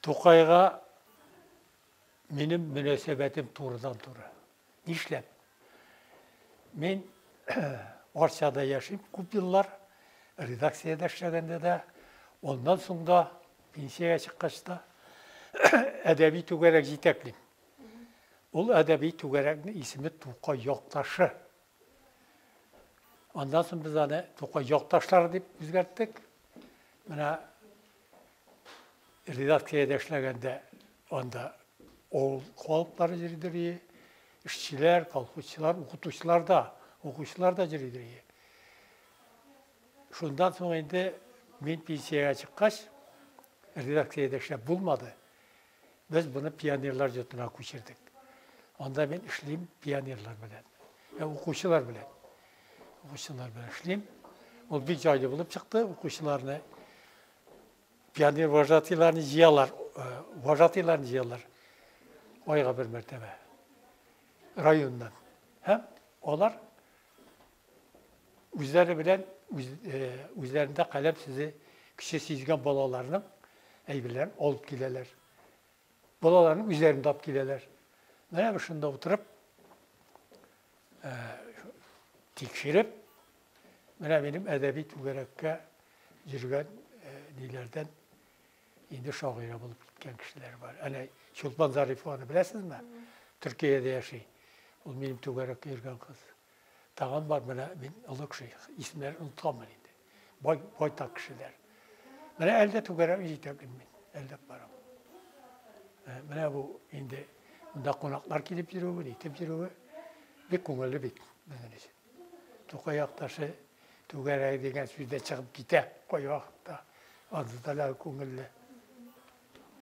Тукайга минем мөнәсәбәтем турыдан-туры. Нишләп? Мин Арчада яшим күп еллар, редакциядә эшләгәндә дә, аннан соң да пенсиягә чыккач та әдәби түгәрәк җитәклим. Ул әдәби түгәрәкнең исеме Тукай якташы. Аннан соң без аны Тукай якташлары дип үзгәрттек. Менә редакциядә эшләгәндә анда авыл халыклары йөридер, эшчеләр, колхозчылар, укытучылар да, укучылар да йөридер. Шуннан соң инде мин пенсиягә чыккач, редакциядә эшләп булмады. Без моны пионерлар йортына күчердек. Анда мин эшлим пионерлар белән, укучылар белән. Укучылар белән эшлим. Ул бик җайлы булып чыкты. Укучыларны пионер вожатыйларны җыялар, вожатыйларны җыялар. Айга бер мәртәбә районнан. Һәм алар үзләре белән үзләрендә каләм сүзе көче сизгән балаларның әйберләрен алып киләләр. Балаларның үзләрен дә алып киләләр. Менә без шунда утырып, тикшереп, менә минем әдәби түгәрәккә йөргән ниләрдән инде шагыйрә булып киткән кешеләр бар. Әнә Чулпан Зарифованы беләсезме? Төркиядә яши. Ул минем түгәрәккә йөргән кыз. Тагын бар, менә мин олы кеше, исемнәрен онытканмын инде. Бай, байтак кешеләр. Менә әле дә түгәрәкне җитәклим мин, әле дә барам. Менә бу инде монда кунаклар килеп йөрүе, нитеп йөрүе бик күңелле бит безнең өчен. Тукай якташы түгәрәк дигән сүз дә чыгып китә кайвакытта. Анысы да күңелле.